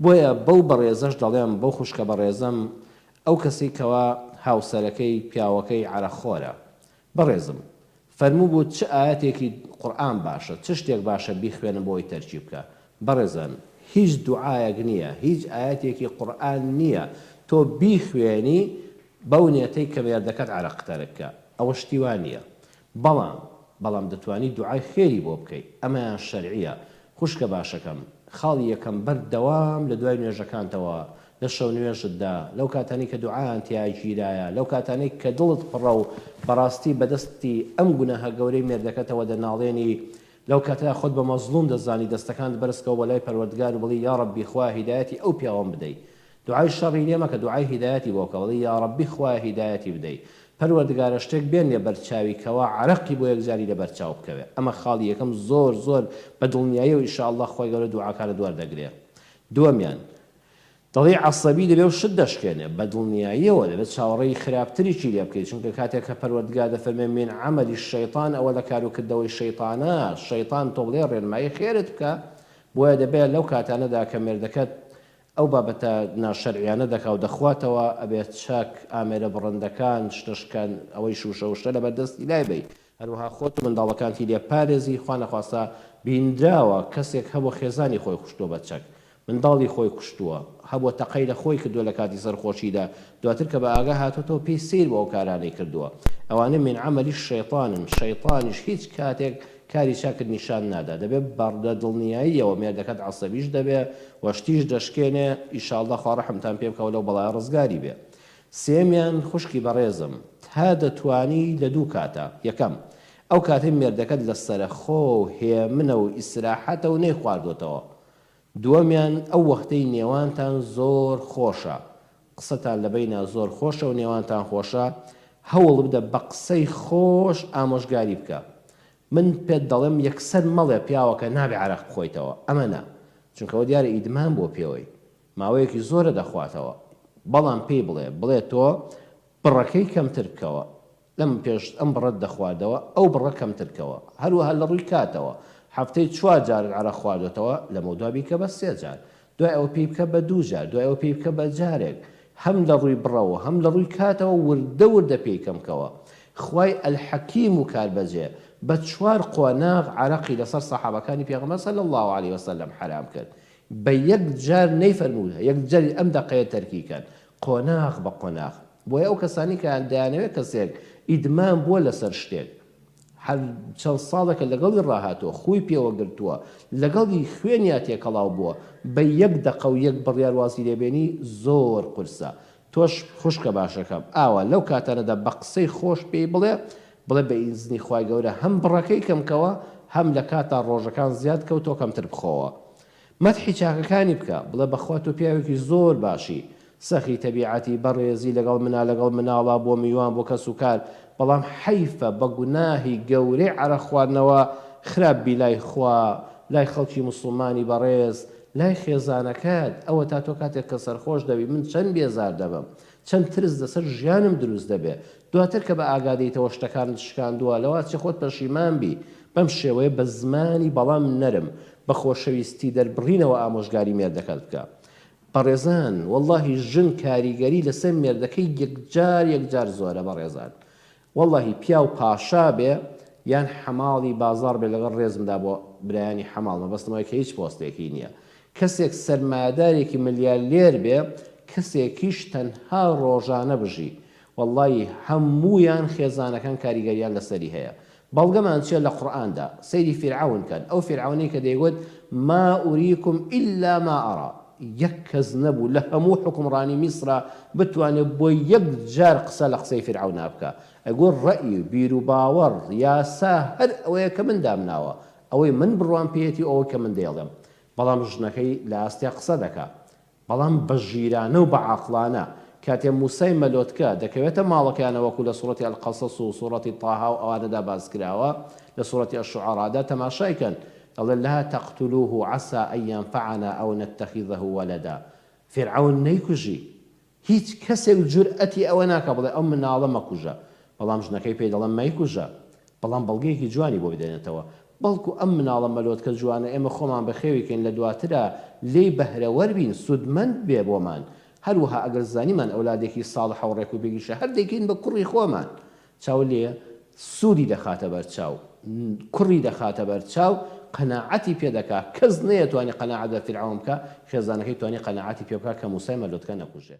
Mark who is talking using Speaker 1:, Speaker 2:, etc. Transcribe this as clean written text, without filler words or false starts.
Speaker 1: بۆیە بەو بەڕێزەش دەڵێم بەو خوشکە بەڕێزەم ئەو کەسەی کەوا هاوسەرەکەی پیاوەکەی عەرەقخۆرە بەڕێزم فەرمووبوو چ ئایەتێکی قورئان باشە چ شتێک باشە بیخوێنم بۆ ئەوەی تەرکی بکا بەڕێزان هیچ دوعایەک نییە هیچ ئایەتێکی قورئان نییە تۆ بیخوێنی بەو نێتەی کە مێردەکەت عەرەق تەرک کا ئەوە شتی وا نییە بەڵام بەڵام دەتوانی دوعای خێری بۆ بکەی ئەمەیان شەرعیە خوشکە باشەکەم خاڵی یەکەم بەردەوام لە دوای نوێژەکانتەوە لە شەو نوێژتدا لەو کاتانەی کە دوعایان تیا گیرایە لەو کاتانەی کە دڵت پڕە و بەڕاستی بەدەستی ئەم گوناهە گەورەی مێردەکەتەوە دەناڵێنی لەو کاتەیا خۆت بە مەزڵوم دەزانی دەستەکانت بەرزکەوە بۆ لای پەروەردگار و بڵی یاڕەبی خوایە هیدایەتی ئەو پیاوەم بدەی دوعای شەڕی لێ مەکە دوعای هیدایەتی بۆ بکە بڵی یاڕەبی خوایە هیدایەتی بدەی پەروەردگارە شتێک بێنیە بەر چاوی کەوا عەرەقی بۆ یەکجاری لەبەر چاو بکەوێ ئەمە خاڵی یەکەم زۆر زۆر بە دڵنیاییەوە ان شاء اللە خوای گەورە دوعاکانت وەردەگرێ دووەمیان دەڵێی عەسەبی دەبێ و شت دەشکێنێ، بە دڵنیاییەوە دەبێت چاوەڕێی خراپتریشی لێ بکەی، چونکە کاتێک کە پەروەردگار دەفەرموێ من عمل الشیطان ئەوە لە کارو کردەوەی شەیتانە، شەیتان تۆ بڵێی ڕێنمایی خێرت بکا، بۆیە دەبێ لەو کاتانەدا کە مێردەکەت ئەو بابەتە ناشەرعیانە دەکا و دەخواتەوە ئەبێ چەک، ئامێرە بڕندەکان، شتە شکان، ئەوەی شوشە و شتە لەبەر دەستی لای بەی، هەروەها خۆت و منداڵەکانتی لێ پارێزی، خوا نەخواستە بینراوە کەسێک هەبووە خێزانی خۆی کوشتووە بە چەک، منداڵی خۆی کوشتووە، هەبووە تەقەی لە خۆی کردووە لە کاتی سەرخۆشیدا، دواتر کە بە ئاگا هاتۆتەوە پێی سەیر بووە ئەو کارانەی کردووە، ئەوانە من عمل الشیطانن، شەیتانیش هیچ کاتێک کاری چاکت نیشان نادا، دەبێ بە دڵنیاییەوە مێردەکەت عەسەبیش دەبێ و شتیش دەشکێنێ، ئیشاڵڵا خوا ڕەحمتان پێ بکا و لەو بەڵایە ڕزگاری بێ. سێیەمیان خوشکی بەڕێزم تا دەتوانی لە دوو کاتا، یەکەم، ئەو کاتەی مێردەکەت لە سەرەخۆ و هێمنە و ئیسراحەتە و نەیخواردۆتەوە. دووەمیان، ئەو وەختەی نێوانتان زۆر خۆشە، قسەتان لە بەینا زۆر خۆشە و نێوانتان خۆشە، هەوڵبدە بە قسەی خۆش ئامۆژگاری بکە. من پێت دەڵێم یەکسەر مەڵێ پیاوەکە نابێ عەرەق بخۆیتەوە، ئەمە نا، چونکە ئەوە دیارە ئیدمان بووە پێوەی. ماوەیەکی زۆرە دەخواتەوە بەڵام پێی بڵێ بڵێ تۆ بڕەکەی کەمتر بکەوە لەم پێش ئەم بڕەت دەخواردەوە ئەو بڕە کەمتر کەوە هەروەها لە ڕووی کاتەوە هەفتەی چوار جارت عەرەق خواردۆتەوە لەمەودوا بیکە بە سێ جار دوای ئەوە پێی بکە بە دوو جار دوای ئەوە پێی بکە بە جارێک هەم لە ڕووی بڕەوە هەم لە ڕووی کاتەوە وردە وردە پێی کەم کەوە خوای الحکیم و کاربەجێ بە چوار قۆناغ عەرەقی لەسەر سەحابەکانی پێغەمبەر صلی اللە علیە وسلم حەرام کرد بە یەک جار نەیفەرموو یەک جار ئەم دەقەیە تەرکی کەن، قۆناغ بە قۆناغ. بۆیە ئەو کەسانەی کە دەیانەوێت کەسێک ئیدمان بووە لەسەر شتێک، هەر چەند ساڵێکە لەگەڵی ڕاهاتووە، خووی پێوە گرتووە، لەگەڵی خوێنیا تێکەڵاو بووە، بە یەک دەقە و یەک بڕیار وازی لێ بێنی زۆر قورسە. تۆش خوشکە باشەکەم ئاوا لەو کاتانەدا بە قسەی خۆش پێی بڵێ، بڵێ بە ئیزنی خوای گەورە هەم بڕەکەی کەم کەوە هەم لە کاتا ڕۆژەکان زیاد کەو تۆ کەمتر بخۆوە. مەدحی چاکەکانی بکە، بڵێ بەخوا تۆ پیاوێکی زۆر باشی، سەخی تەبیعەتی، بەڕێزی لەگەڵ منا لەگەڵ مناڵا بۆ میوان بۆ کەس و کار، بەڵام حەیفە بە گوناهی گەورەی عەرەق خواردنەوە خراپ بی لای خوا، لای خەڵکی موسڵمانی بەڕێز، لای خێزانەکەت، ئەوەتا تۆ کاتێک کە سەرخۆش دەبی من چەند بێزار دەبم، چەند ترس لەسەر ژیانم دروست دەبێ، دواتر کە بە ئاگا دێیتەوە شتەکانت شکاندووە، لەوەچێ خۆت پەشیمان بی، بەم شێوەیە بە زمانی بەڵام نەرم، بە خۆشەویستی دەربڕینەوە ئامۆژگاری مێردەکەت بکە. بەڕێزان وەڵاهی ژن کاریگەری لەسەر مێردەکەی یەکجار یەکجار زۆرە بەڕێزان وەڵاهی پیاو پاشا بێ یان حەماڵی بازاڕ بێ لەگەڵ ڕێزمدا بۆ برایانی حەماڵ مەبەستم ئەوەیە کە هیچ پۆستێکی نییە کەسێک سەرمایەدارێکی ملیارلێر بێ کەسێکیش تەنها ڕۆژانە بژی وەڵاهی هەموویان خێزانەکان کاریگەریان لەسەری هەیە بەڵگەمان چیە لە قورئاندا سەیری فیرعەون کەن ئەو فیرعەونەی کە دەیگوت ما اریکم الا ما ارا یەک کەس نەبوو لە هەموو حوکمڕانی میسرا بتوانێ بۆ یەک جار قسە لە قسەی فیرعەونا بکا ئەیگوت ڕەئی و بیروباوەڕ یاسا هەر ئەوەیە کە من دامناوە ئەوەی من بڕوام پێیەتی و ئەوەی کە من دەیڵێم بەڵام ژنەکەی لە ئاستیا قسە دەکا بەڵام بە ژیرانە و بە عاقڵانە، کاتێ موسای مەلۆتکە دەکەوێتە ماڵەکەیانە وەکو لە سوڕەتی القصص و سوڕەتی طه و ئەوانەدا باس کراوە لە سوڕەتی الشعراء دا تەماشای کەن دەڵێ لا تقتلوه عسی ان ینفعنا او نتخذه ولدا فیرعەون نەیکوژی هیچ کەسێک جورئەتی ئەوە ناکا بڵێ ئەو مناڵە مەکوژە بەڵام ژنەکەی پێی دەڵێ مەیکوژە بەڵام بەڵگەیەکی جوانی بۆ بدێنێتەوە. بەڵکو ئەم مناڵە مەلۆتکە جوانە ئێمە خۆمان بەخێوی کەین لە دواترا لێی بەهرەوەر بین سوودمەند بێ بۆمان هەروەها ئەگەر زانیمان ئەولادێکی ساڵحە و ڕێک و پێکیشە هەر دەیکەین بە کوڕی خۆمان چاوت لێیە سوودی دەخاتە بەر چاو کوڕی دەخاتە بەر چاو قەناعەتی پێ دەکا کەس نەیەتوانی قەناعەت بە فیرعەون بکا خێزانەکەی توانی قەناعەتی پێ بکا کە موسای مەلۆتکە نەکوژێ.